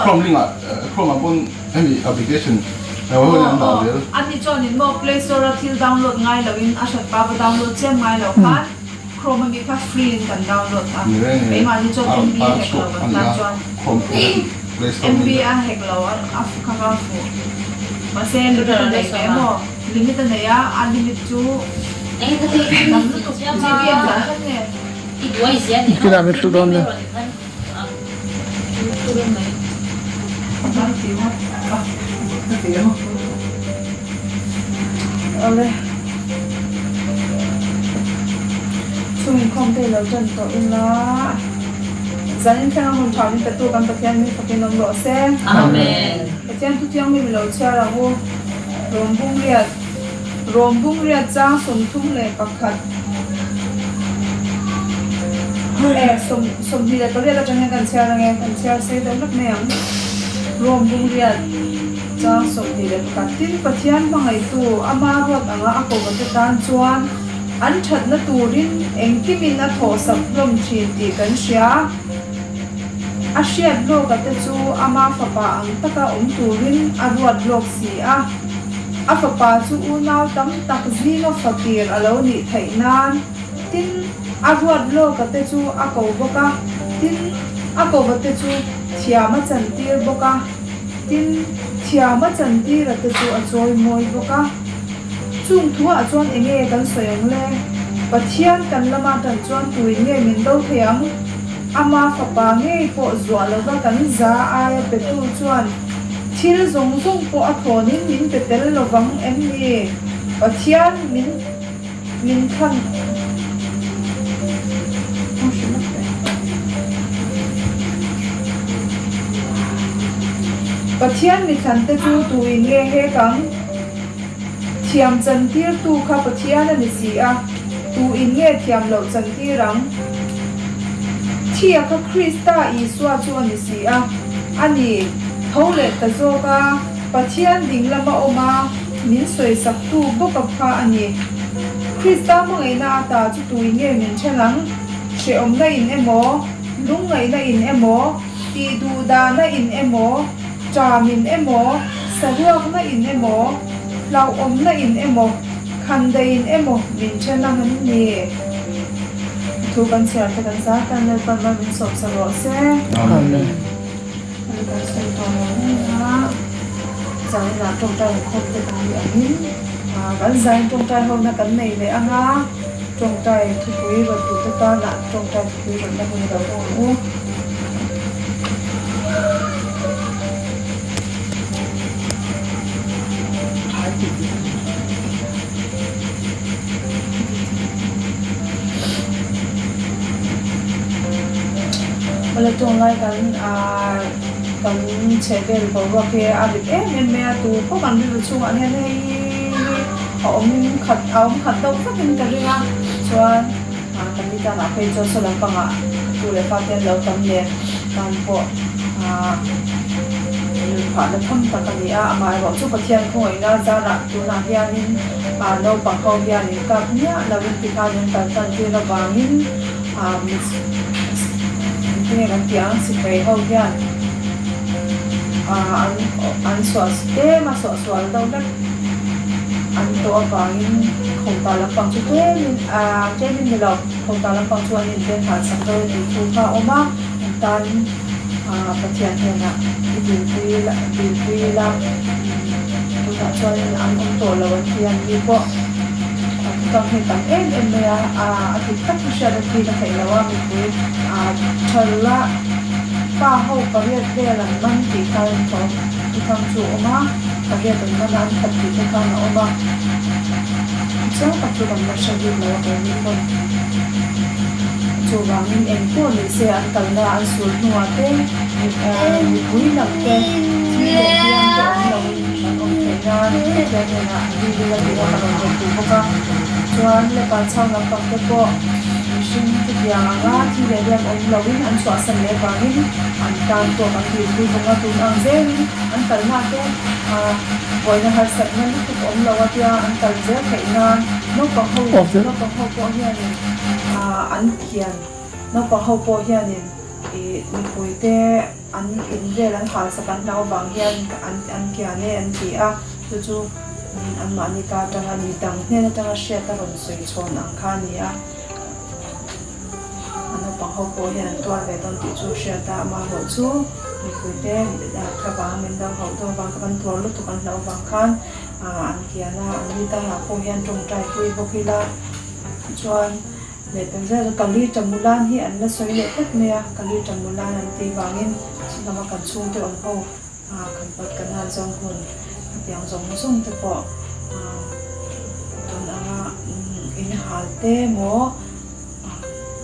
Chrome link ah Chrome ah pawn hemi application ho hian an dah zel. An ni chuan in maw Play Store a thil download ngai lo in a hrat pa va download chiam ngai lo khan Chrome ami kha free in kan download a keimah ni chuan MB a hek lo kan tan chuan MB a hek lo a kha kha fuh mahse limit a nei ve maw limit a nei a a limit chu tam lutuk GB ang zah hlek nge. Kinah min hrilh dawn le. Chhungkhawm te lo tan tawh ila zanin thlenga hun tha min petu kan Pathian min fakin awm rawh se. Amen. Pathian thu thianghlim i lo chhiar ang u. Rawm bung riat Rawm bung riat chang 31. E 28 atang hian kan chhiar ang e, kan chhiar sei deuh hlek mai ang. Rom bung riat chang 21 Tin, Pathian hmangaihtu ama ruat anga a kovate tan chuan an thatna turin engkimin a thawhsak hlawm thin tih kan hria. A hriat lawka te chu ama fapa ang taka awm turin a ruat lawk si a. A fapa chu unau tam tak zinga fakir a lo nih theih nan, tin, a ruat lawka te chu a ko bawk a, tin, a kova te chu thiam a chantir bawk a, tin, thiam a chantira te chu a chawi mawi bawk a. Chung thuah chuan enge kan sawi ang le? Pathian kan lama tan chuan tuin nge min do thei ang? Ama fapa ngei pawh zuah lova kan za aia petu chuan Thil zawng zawng pawh a thlawnin min pe tel lo vang em ni? Pathian min min thlan Pathian mi thlan te chu tuin nge hek ang? Thiam chantirtu kha Pathian a ni si a, tuin nge thiam loh chantir ang? Thia kha Krista Isua chu a ni si a. A ni, tho leh ta zawk a, Pathian ding lama awm a, min sawisaktu bawk a pha a ni. Krista hmangaihna ata chu tui nge min then ang? Hrehawmna in emaw, lungngaihna in emaw, tihduhdahna in emaw, ṭam in emaw, saruakna in emaw, hlauhawmna in emaw, khandai in emaw min then ang em ni? Thu kan chhiar te kan zat a, Lalpan mal min sawm sa rawh se. Amen. Hei kan sawi tawh lo mai a, zaninah tawngtai inkhawm te kan nih angin kan zain tawngtai hona kan nei leh ang a, tawngtai thupui rawt duh te tanah tawngtai thupui rawtna hun i lo hawng ang u. Awle tunlai kan ah kan chhehvel boruak hi a rit em em mai a tu pawh kan rilru chhungah hian hei hi a awm khat a awm khat deuh vakin ka ring a chuan ah kan ni tanah phei chuan saw lampangah tu leh fate an lo tam nen tan pawh ah rilphahna tham tak a ni a amaherawh chu Pathian khawngaihna zarah tunah hianin ah naupang ho hian in kap miah lo in ti khan an kal tan tir avangin ah engtin nge kan tih ang sipai ho hian ah an an suah tlem a suah sual deuh vek an tawh avangin khawmta lampang chu tlemin ah tlemin ni lo khawmta lampang chu an inven nghal sak deuh a tih thu kha a awm a an tan ah Pathian hnenah i dilpui la dilpui ila tunah chuanin an awm tawh lo an ti a ni pawh a thutang hi tam em em mai a ah a dik tak hi hriat a thi ka theih lo a mipui ah thala pa ho pariat vel an man tih khan thawm thutang chu a awm a pariat an man a an khat tih te khan a awm a chiang tak chu kan la hre bik lo a keini pawn chuvangin engpawh ni se an kalna an sul hnuah te mipui lam te thi leh hliam te awm lo in kan awm theih nan Pathian hnenah dil ila tih a ka rawn rawn duh bawk a chuan lepa chho lampang te pawh mihring chutiang anga thi leh hliam awm lo in an chhuahsan leh vangin an tan pawh kan dilpui bawk a tun ang zelin an kalna te vawiina harsatna lutuk awm lo a tia an kal zel theih nan naupang ho naupang ho pawh hianin an kian naupang ho pawh hianin ih mipuite. An in vel an hal sak an hlau vang hian an an kian e an ti a, chu chu anmahni ka atanga mi dang hnen atanga hriat a rawn sawi chhawn ang kha a ni a. A naupang ho pawh hian an tuar ve dawn tih chu hriat a, amaherawh chu mipuite thlavang min lo hauh dawn vang kha kan tuar lutuk an hlauh vang khan an kian a, an ni tanah pawh hian tawngtai pui bawk ila chuan. Lehpel zel chu Kali Tamulan hi an la sawi leh tlat mai a, Kali Tamulan an tih vangin chulama kan chhungte awm ho kan pat kan han zawng hun hetiang zawng zawng te pawh tun anga in hal te maw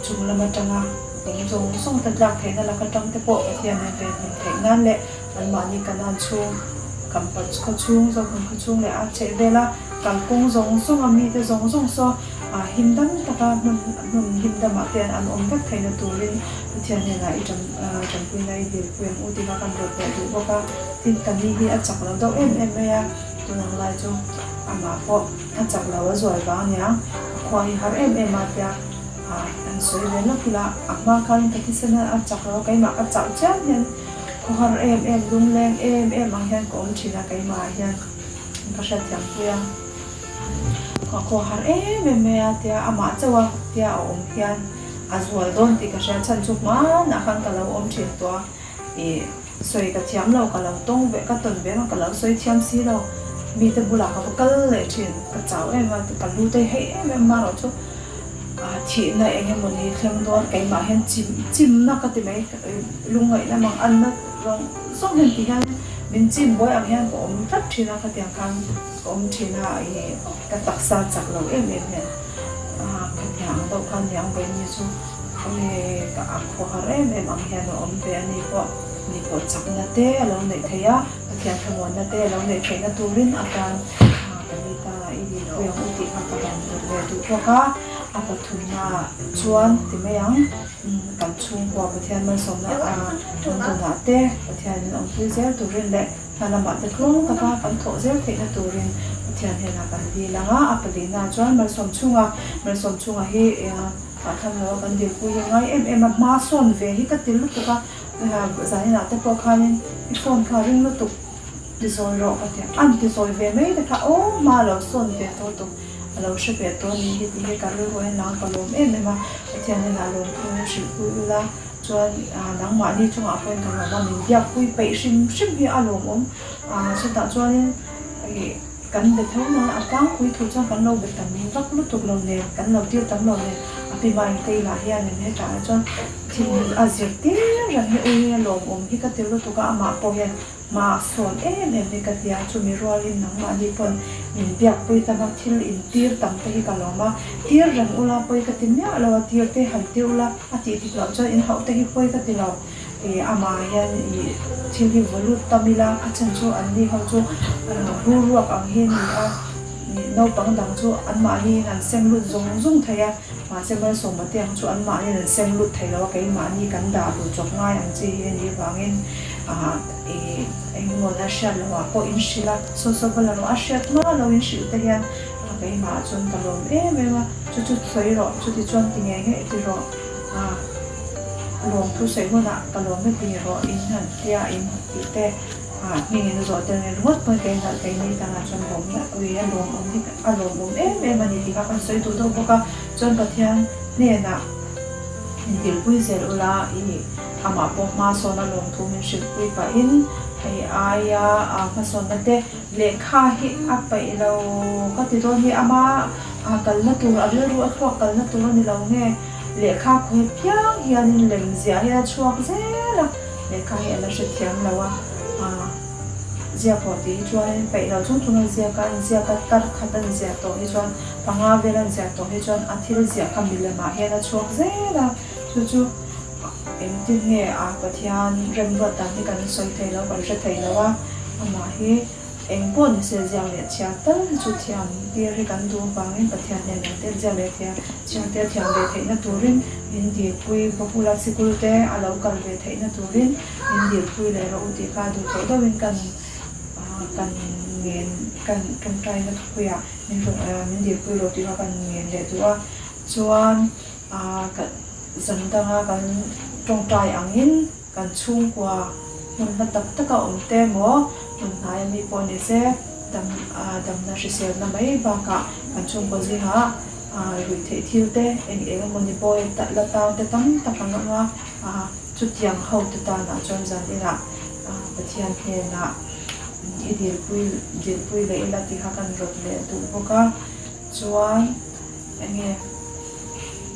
chung lam atanga lung zawng zawng te tlak theihna lak atang te pawh Pathian hian ven hlim theih nan leh anmahni kan han chhung kan pat khaw chhung zawng hun khaw chhung leh a chheh vel a kalkawng zawng zawng a mite zawng zawng saw A him dam taka hmun hmun him damah te an awm vek theihna turin Pathian hnenah i tanpuina i dilpui ang u tih kha kan rawt leh duh bawk a. Tin, ka ni hi a chak lo deuh em em mai a, tun ang lai chu amah pawh a chak lo a zual vang aniang, a khua hi har em em a tia an sawi ve lawk ila, a hma khanin ka thisen a chak lo a, keimah ka chauh chiam hian khaw har em em, lungleng em em ang hian ka awm thin a, keimah ah hian ka hriatthiampui a. Ka khaw har em em mai a tia amah chauh a tia a awm hian a zual dawn tih ka hria chhan chu hmanah khan ka lo awm thin tawh a ih sawi ka thiam lo ka lo tawng ve ka tawn ve ang ka lo sawi thiam si lo mite bulah ka va kal leh thin ka chau em a ka lu te hei em em marawh chu ah thihna eng emaw ni thleng dawn keimah hian chim chimna ka ti mai lungngaihna mang anna zawng zawng hian ti hian min chim buai ang hian ka awm tlat thin a khatiang khan. Ka awm thin a, ih ka taksa chak lo em em hian khatiang ang deuh kha niang ve ni chu ih ka a khawhar em em ang hian a awm ve a ni pawh ni pawh chakna te a lo neih theih a, Pathian thlamuanna te a lo neih theihna turin a tan ka ni ta i dil pui ang u tih kha ka rawn rawt ve duh bawk a, a pathumna chuan ti mai ang kan chhungkua Pathian malsawmna a kan tawnah te Pathian in awmpui zel turin leh. Hna lamah te tluang taka kan thawh zel theihna turin Pathian hnenah kan dil ang a, a palina chuan Malsawm chhunga, Malsawm chhunga hi hahdam lo a kan dilpui hi ngai em em a, hma sawn ve hi ka ti lutuk a, zaninah te pawh khanin i phone kha ring lutuk ti zawi rawh ka ti a, an ti zawi ve mai te kha aw hma lo sawn ve tawh lutuk a lo hre ve tawh a ni hi tih hi ka rilru hian nang ka lawm em em a, Pathian hnenah lawmthu hrilhpui ula. Chuan nangmahni chungah pawhin ka lawm a, min biakpui peih hrim hrim hi a lawmawm. Chutah chuanin ih kan be tho nan a tlangpui thu chuan kan lo be tam vak lutuk lo nen, kan lo tir tam lo nen, a pi mai te lah hianin hetah hi chuan thil hi a zirtir reng hi ui a lawmawm hi ka ti lutuk a, amah pawh hian hma a sawn em em hi ka ti a, chumi rualin nangmahni pawn min biakpui tam a, thil intir tam te hi ka lawm a, tir reng ula pawi ka ti miah lo a, tir te han tir ula a tih dik loh chuan in hauh te hi pawi ka ti lo, ih amah hian ih thil hi vaw lut tam ila a chhan chu an ni ho chu rul ruak ang hi a ni a, ih naupang dang chu anmahniin an seng lut zung zung thei a, mahse malsawma te ang chu anmahniin an seng lut thei lo a, keimahni kan dah luh chawp ngai ang chi hi a nih avangin. Ahh ih engemaw la hriat loh ah pawh in hrilh a, saw saw va la rawh a hriat hma lo in hrilh te hian a keimah ah chuan ka lawm em em a, chu chu sawi rawh chuti chuan ti ngei ngei ti rawh ah lawmthu sawi hunah ka lawm e ti rawh in han tia in tih te ah hming in zawh tel ngei ringawt pawhin kei nalh kei ni tangah chuan lawmna ui a lawmawm hi a lawmawm em em a ni tih kha kan sawi duh deuh bawk a, chuan Pathian hnenah intilpui zel ula ih. Amah pawh hmasawn a lawmthu min hrilhpui pahin hei aia hmasawnna te lehkha hi a paih lo ka ti dawn hi ama kalna tur a rilru a thluak kalna tur a ni lo nge lehkha khawi piang hianin lem ziah hian a chhuak zel a lehkha hi a la hrethiam lo a ziak rawh tih hi chuanin paih lo chung chung a ziak a an ziak a tar khat an ziah tawh hi chuan panga vel an ziah tawh hi chuan a thil ziah kha milemah hian a chhuak zel a chu chu. Engtin nge a Pathian remruat dan hi kan sawi thei lo, kan hre thei lo a, amah hi eng pawh ni se ziak leh chhiar tal hi chu thiam tir hi kan duh avangin Pathian hnenah te ziak leh thiam chhiar te a thiam ve theihna turin min dilpui bawk ula, sikul te a lo kal ve theihna turin min dilpui leh rawh u tih kha duhthawh deuhin kan kan ngen kan tawngtaina thupuiah min rawn min dilpui rawh tih kha kan ngen leh duh a, chuan. Zan danga kan tawngtai angin Kan chhungkua hmun hla tak taka awm te emaw, hmun hnaia mi pawh ni se, dam damna hriselna mai bakah kan chhungkaw zingah ruih theih thil te eng eng emaw ni bawi la tang te tam tak an awm a, chutiang hote tanah chuan zan inah Pathian hnenah i dilpui dilpui leh ila tih kha kan rawt leh duh bawk a, chuan enge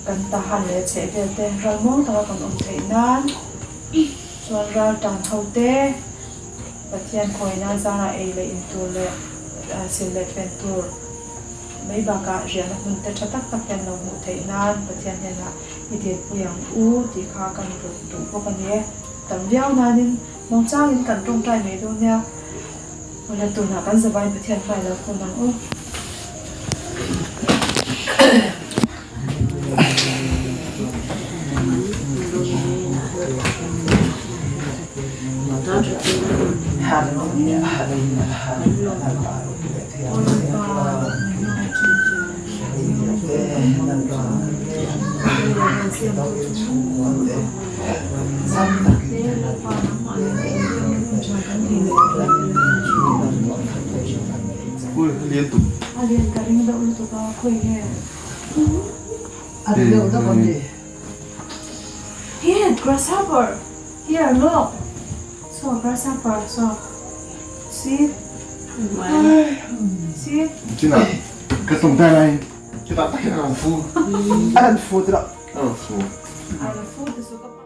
kan tahan leh chheh vel te ral muang taka kan awm theih nan chuan ral tan ho te Pathian khawina zarah ei leh in tur leh sil leh fen tur mai bakah riahna hmun te tha tak tak te an lo hmuh theih nan Pathian hnenah i dilpui ang u tih kha kan rawt duh bawk a ni e. Tam viau nanin mawngchangin kan tawngtai mai dawn nia. Awle tunah kan zavai Pathian hmai lo khum ang u. Grasshopper here look so grasshopper so see see China ka tum dai lai kita tak hian an fu an fu tira an fu an fu te su ka.